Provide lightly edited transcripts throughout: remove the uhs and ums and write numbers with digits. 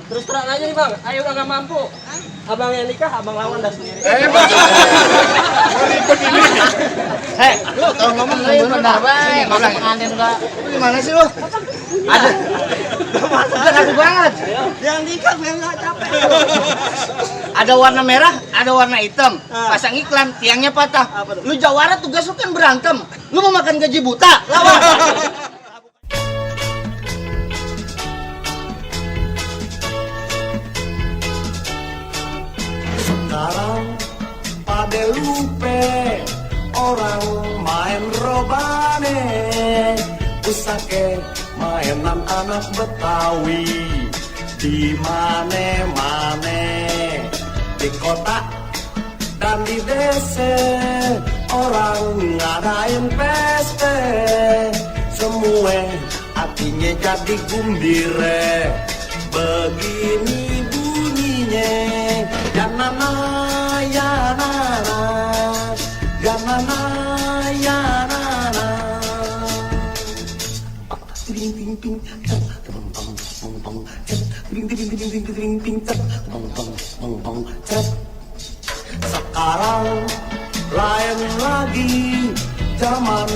Terus terang aja nih bang, ayo udah nggak mampu. Abang yang nikah, abang lawan dah sendiri. Lu kalau ngomong benar baik, kalau pengantin enggak. Lu gimana sih lu? Ada. Udah rapi banget. Yang nikah gue nggak capek. Ada warna merah, ada warna hitam. Pasang iklan, tiangnya patah. Lu jawara tugas lu kan berantem. Lu mau makan gaji buta? Lawan. Sekarang pada lupa orang main robane, usake mainan anak Betawi di mane-mane, di kota dan di desa orang ngadain pesta, semua hatinya jadi gumbire. Begini bunyinya, janana ya nana, janana ya nana. Ting ting ting, bang bang bang bang, ting ting ting ting ting ting, bang bang bang bang. Sekarang lain lagi, zaman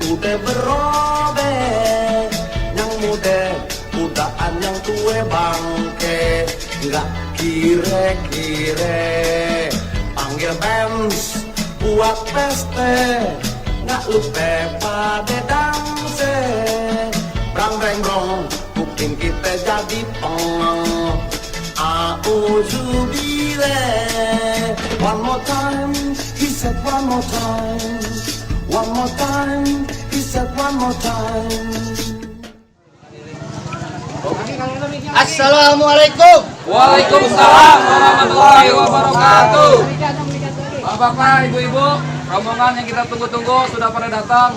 udah berubah, yang muda udaan yang tua bangke, nggak kire-kire, panggil bands buat pesta, nggak lupa pada danse, brang brang brong, mungkin kita jadi peng, auzubillah. One more time, he said one more time, one more time, he said one more time. Assalamualaikum. Waalaikumsalam warahmatullahi wabarakatuh. Bapak-bapak, ibu-ibu, rombongan yang kita tunggu-tunggu sudah pada datang.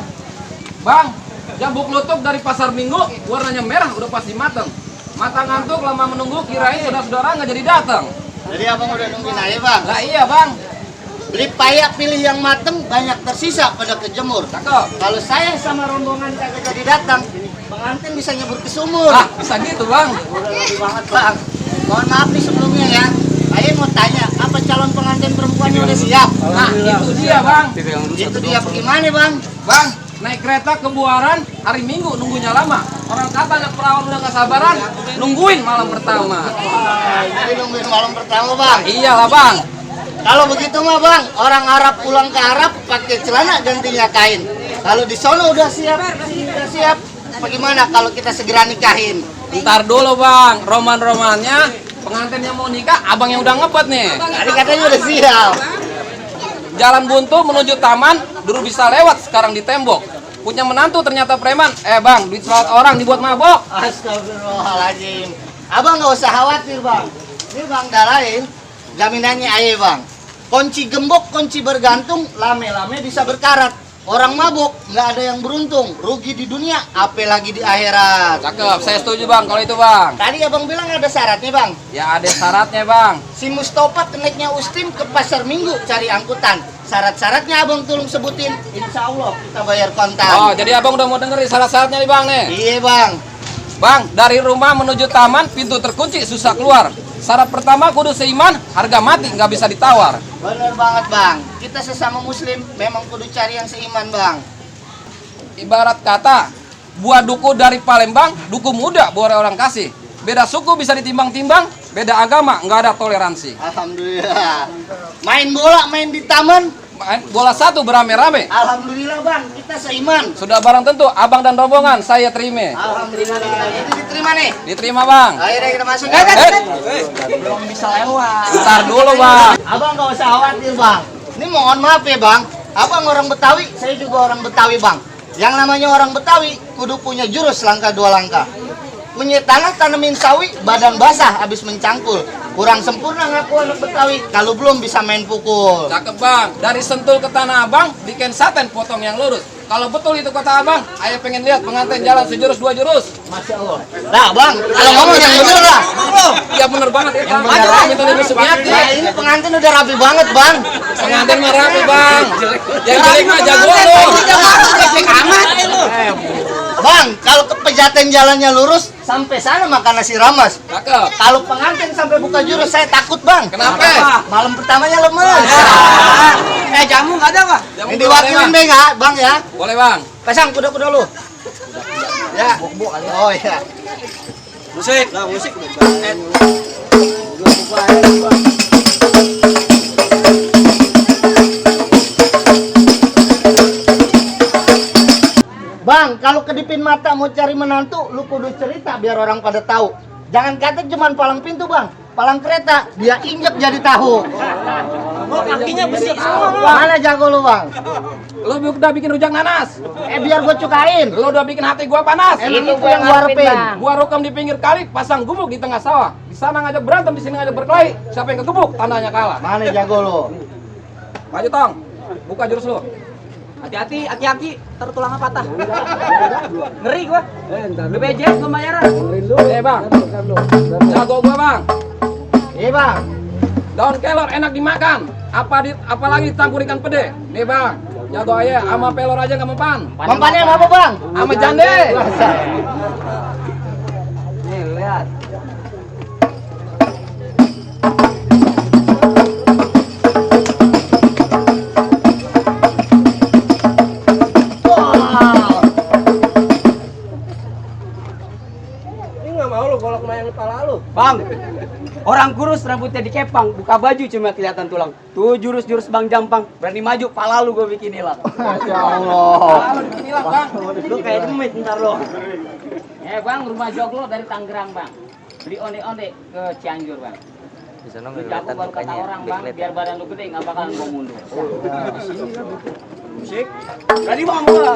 Bang, jambu klutuk dari pasar Minggu, warnanya merah, udah pasti matang. Mata ngantuk, lama menunggu, kirain saudara-saudara nggak jadi datang. Jadi abang udah nungguin aja bang. Lah iya bang. Beli payak pilih yang mateng, banyak tersisa pada kejemur. Cakep. Kalau saya sama rombongan kagak jadi datang, pengantin bisa nyebur ke sumur. Ah, bisa gitu bang. Udah lebih banget bang. Mohon maaf nih sebelumnya ya. Saya mau tanya, apa calon pengantin perempuannya udah siap? Nah, itu dia bang. Itu dia bagaimana bang? Bang, naik kereta ke Buaran hari Minggu nunggunya lama. Orang kata anak perawan udah gak sabaran, nungguin malam pertama. Jadi nungguin malam pertama bang. Iyalah bang. Kalau begitu mah bang, orang Arab pulang ke Arab pakai celana gantinya kain. Kalau di sono udah siap, bagaimana kalau kita segera nikahin? Ntar dulu bang, roman-romannya pengantinnya mau nikah, abang yang udah ngebet nih. Tadi katanya udah siap. Jalan buntu menuju taman, dulu bisa lewat, sekarang di tembok. Punya menantu ternyata preman. Bang, duit salat orang dibuat mabok. Astagfirullahaladzim. Abang nggak usah khawatir bang. Ini bang dalain, jaminannya aja bang. Kunci gembok, kunci bergantung, lame-lame bisa berkarat. Orang mabuk, nggak ada yang beruntung. Rugi di dunia, apalagi di akhirat. Cakep, saya setuju bang kalau itu bang. Tadi abang bilang ada syaratnya bang. Ya ada syaratnya bang. Si Mustafa kenaiknya Ustim ke pasar Minggu cari angkutan. Syarat-syaratnya abang tolong sebutin. Insya Allah kita bayar kontan. Oh, jadi abang udah mau dengerin syarat-syaratnya nih bang nih. Iya bang. Bang, dari rumah menuju taman, pintu terkunci, susah keluar. Syarat pertama kudu seiman, harga mati, nggak bisa ditawar. Bener banget bang. Kita sesama muslim memang kudu cari yang seiman bang. Ibarat kata, buah duku dari Palembang, duku muda boleh orang kasih. Beda suku bisa ditimbang-timbang, beda agama nggak ada toleransi. Alhamdulillah. Main bola, main di taman. Main bola satu berame-rame. Alhamdulillah bang, kita seiman. Sudah barang tentu, abang dan rombongan saya terima. Alhamdulillah. Itu diterima nih. Diterima bang. Ayo deh kita masuk. Belum bisa lewat. Ntar dulu bang. Abang nggak usah khawatir bang. Ini mohon maaf ya bang. Abang orang Betawi, saya juga orang Betawi bang. Yang namanya orang Betawi, kudu punya jurus langkah dua langkah. Punya tanah tanemin sawi, badan basah habis mencangkul. Kurang sempurna ngaku anak Betawi, kalau belum bisa main pukul. Cakep bang. Dari Sentul ke Tanah Abang, bikin saten potong yang lurus. Kalau betul itu kata abang, ayah pengen lihat pengantin jalan sejurus dua jurus. Masya Allah. Nah bang, kalau ngomong yang bener lah. Iya bener banget ya bang. Minta lebih Sumiati. Nah ini pengantin udah rapi banget bang. Pengantin mah rapi bang. Yang jelek mah jago lu. Jelek amat. Bang, kalau ke Pejaten jalannya lurus, sampai sana makan nasi ramas. Cakep. Kalau pengantin sampai buka jurus, saya takut bang. Kenapa? Malam pertamanya lemes. Jamu nggak ada pak? Jamu Ini boleh, diwakilin Bang. deh bang ya. Boleh bang. Pasang kuda-kuda lu. Ya. Oh iya. Musik, lah musik. Bang, kalau kedipin mata mau cari menantu, lu kudu cerita biar orang pada tahu. Jangan kata cuman palang pintu bang, palang kereta dia injek jadi tahu. Oh, kakinya besi semua. Mana jago lu bang? Lo udah bikin rujak nanas. Biar gua cukain. Lo udah bikin hati gua panas. Itu yang gua harapin. Gua rokam di pinggir kali, pasang gubuk di tengah sawah. Di sana ngajak berantem, di sini ngajak berkelahi. Siapa yang kegebuk, tandanya kalah. Mana jago lu? Maju tong, buka jurus lo. Hati-hati, aki-aki, ntar tulangnya patah. Ngeri gua. BPJS pembayaran. Bang, jago gua bang. Iya bang. Daun kelor enak dimakan. Apalagi dicampur ikan pede. Nih bang, jago ayah sama pelor aja nggak mempan. Mempannya sama apa bang? Sama jande. Nih, lihat. Ini nggak mau lu golok main kepala lu. Bang, orang kurus rambutnya dikepang, buka baju cuma kelihatan tulang. Tuh jurus-jurus Bang Jampang, berani maju, pala lu gue bikin hilang. Masya Allah. Bikin hilang bang. Lu kayak demit ntar lo. Bang, rumah joglo dari Tangerang bang. Beli onde-onde ke Cianjur bang. Lu jago baru kata orang bang, biar badan lu gede nggak bakalan gua mundur. Musik. Berani bang gua.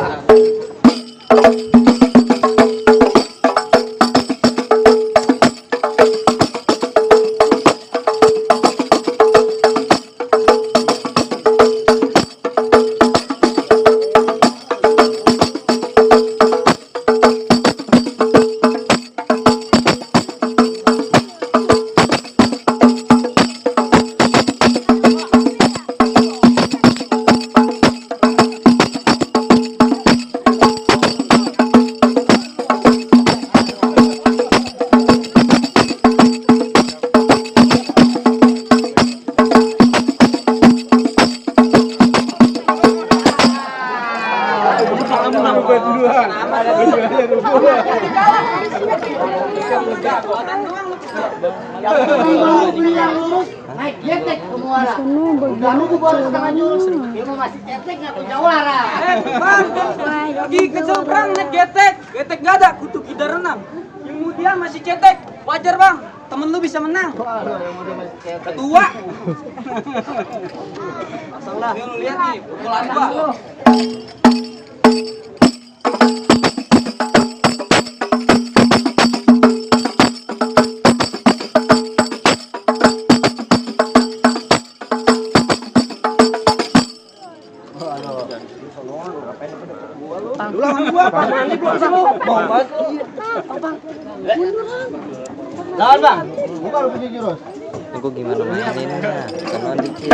Naik getek ke muara. Udah lu baru setengah jurus. Ilmu masih getek nggak punya wara. Bang, lagi ke seberang naik getek. Getek gak ada, kutu kita renang. Ilmu dia masih cetek. Wajar bang, temen lu bisa menang. Ketua. Masalah. Lu lihat nih, pukulan gua. Lawan bang. Buka lu punya jurus. Aku gimana maininnya? Kanan dikit.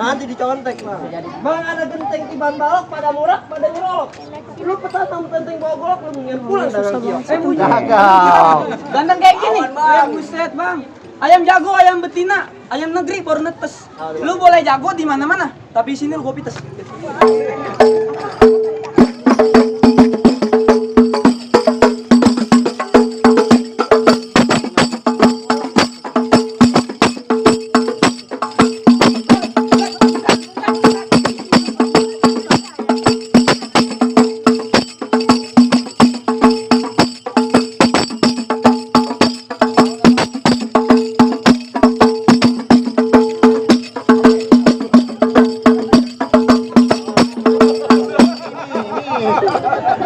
Nanti dicontek bang. Bang ada genteng tiban balok pada murah pada nyerolok. Lu petanam tenteng bawa golok lu mungkin pulang dagang kios. Gagal. Ganteng kayak gini. Buset bang. Ayam jago, ayam betina, ayam negeri baru netes. Lu boleh jago di mana-mana, tapi sini lu gua pites.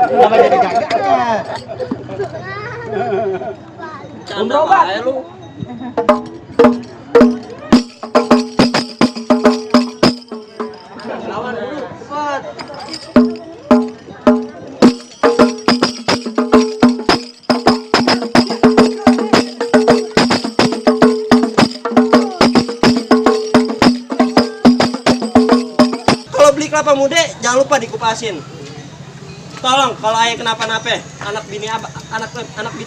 Kenapa jadi gagalnya? Berobat. lu. Lawan dulu, cepat. lupa dikupasin. Tolong kalau ayah kenapa-napa, anak bini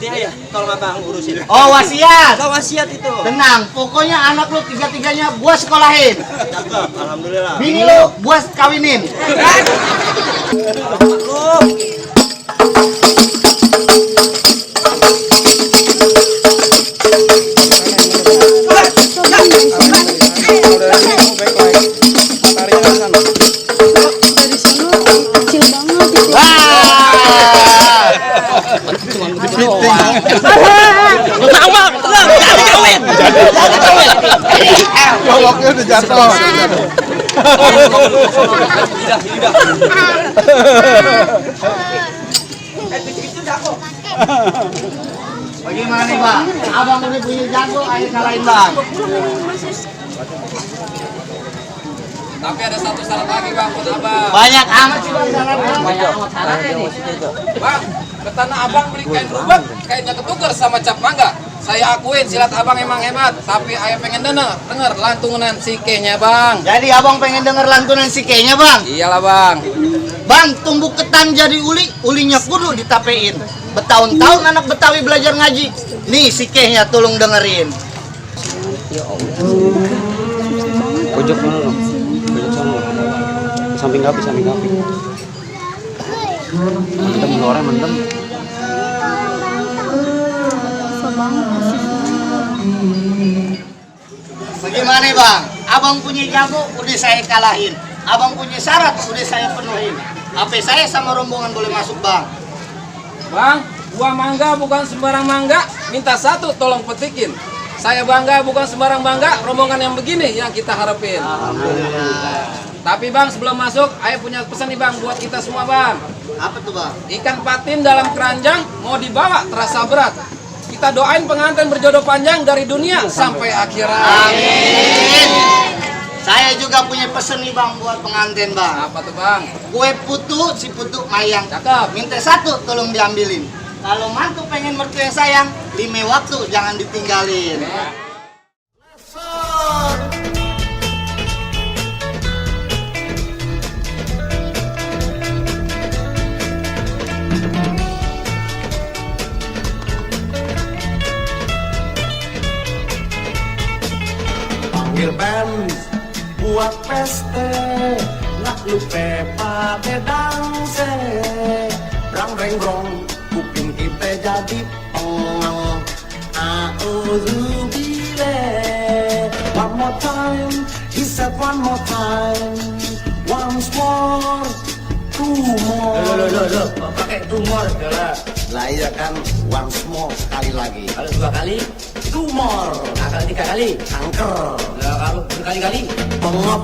ayah, tolong abang urusin. Oh, wasiat. Gak wasiat itu. Tenang, pokoknya anak lu tiga-tiganya gua sekolahin. Cakep, alhamdulillah. Bini lu gua kawinin. Lu. Goloknya udah jatuh. Bagaimana nih, Bang? Abang udah punya jago, ayo kalahin, Bang. Tapi ada satu syarat lagi bang buat abang. Banyak amat sih, Bang, syaratnya. Bang, ke tanah abang beli kain rubak, kainnya ketukar sama cap mangga. Saya akuin silat abang emang hebat, tapi ayah pengen denger lantunan sikehnya bang. Jadi abang pengen denger lantunan sikehnya, Bang? Iyalah bang. Bang, tumbuh ketan jadi uli, ulinya kudu ditapein. Bertahun-tahun anak Betawi belajar ngaji. Nih sikehnya, tolong dengerin. Pojok mana dong? Pojok sana. Samping kapi, samping kapi. Mendem, luarnya mendem. Bagaimana, Bang? Abang punya jago, udah saya kalahin. Abang punya syarat, udah saya penuhin. HP saya sama rombongan boleh masuk, Bang. Bang, buah mangga bukan sembarang mangga, minta satu tolong petikin. Saya bangga bukan sembarang bangga, rombongan yang begini yang kita harapin. Tapi bang, sebelum masuk, ayah punya pesan nih bang buat kita semua bang. Apa tuh, Bang? Ikan patin dalam keranjang mau dibawa terasa berat. Kita doain pengantin berjodoh panjang dari dunia sampai akhirat. Amin. Saya juga punya pesen nih, Bang, buat pengantin, Bang. Apa tuh bang? Kue putu, si putu mayang. Cakep. Minta satu, tolong diambilin. Kalau mantu pengen mertua yang sayang, 5 waktu jangan ditinggalin. Panggil band buat peste, nak lupa pada danse. Brang breng brong, kuping kita jadi pengang. Auzubillah. One more time, he said one more time. Once more, two more. Loh, pakai tumor segala. Lah iya kan, once more sekali lagi. Kalau 2 kali, Two more, nah, kalau 3 kali. angker. Lah kalau berkali-kali. Bengop.